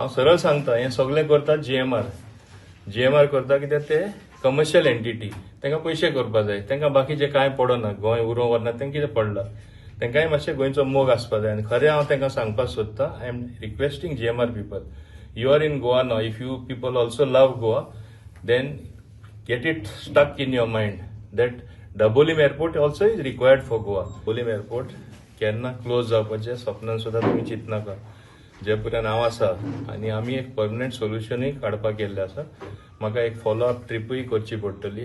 हांव सरळ सांगता, हें सगळें करता जीएमआर. जीएमआर करता कित्याक ते कमर्शियल एंटिटी, तांकां पयशे करपा जाय. तांकां बाकीचें कांय पडना. गोंय उरों वरना तांकां कितें पडलां? तांकांय मातशें गोंयचो मोग आसपा जाय. आनी खरें हांव तांकां सांगपाक सोदता, I am requesting GMR people, you are in Goa now. If you people also love Goa, then get it stuck in your mind that Dabolim airport also is required for Goa. Dabolim airport केन्ना close जावपाचें स्वप्नान सुद्दां तुमी चिंतनाका, जे पर्यंत हांव आसा. आनी आमी एक परमनंट सोल्युशनूय काडपाक गेल्ले आसा. म्हाका एक फॉलो अप ट्रिपूय करची पडटली,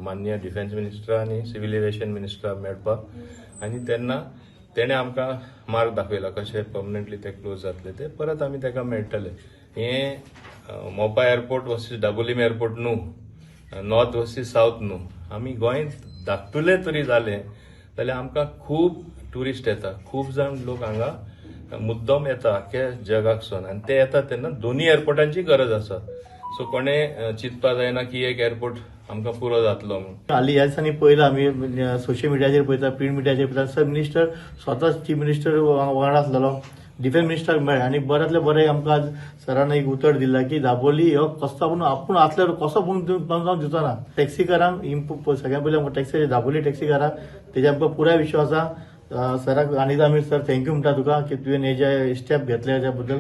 माननीय डिफेन्स मिनिस्टर आनी सिव्हिल एविएशन मिनिस्टराक मेळपाक. आनी तेन्ना तेणें आमकां मार्ग दाखयला कशें परमनंटली ते क्लोज जातले ते. परत आमी ताका मेळटले. हें Mopa airport versus Dabolim airport न्हू, नॉर्थ वर्सीस सावथ न्हू. आमी गोंय धाकटुलें तरी जालें जाल्यार आमकां खूब ट्युरिस्ट येता. खूब जाण लोक हांगा मुद्दम येता आख्ख्या जगाकसून आनी ते येता तेन्ना दोनूय एअरपोर्टांची गरज आसा. सो कोणें चिंतपा जायना की एक एअरपोर्ट आमकां पुरो जातलो म्हूण. हालीं ह्या दिसांनी पळयलां, आमी सोशल मिडियाचेर पळयता, प्रिंट मिडियाचेर पळयता, सर मिनिस्टर स्वता चीफ मिनिस्टर वांगडा आसलेलो, डिफेन्स मिनिस्टराक मेळ्ळे आनी बऱ्यांतलें बरें आमकां आज सरान एक उतर दिलां की दाबोली हो कसो आपूण आपूण आसल्यार कसो पूण बंद जावंक दिवचो ना. टॅक्सीकारांक सगळ्यां पयलीं आमकां टॅक्सी, दाबोली टॅक्सीकारांक तेजे आमकां पुराय विश्वास आसा. सराक आनी आमी सर thank you म्हणटा तुका की तुवें हे जे स्टेप घेतले हेच्या बद्दल.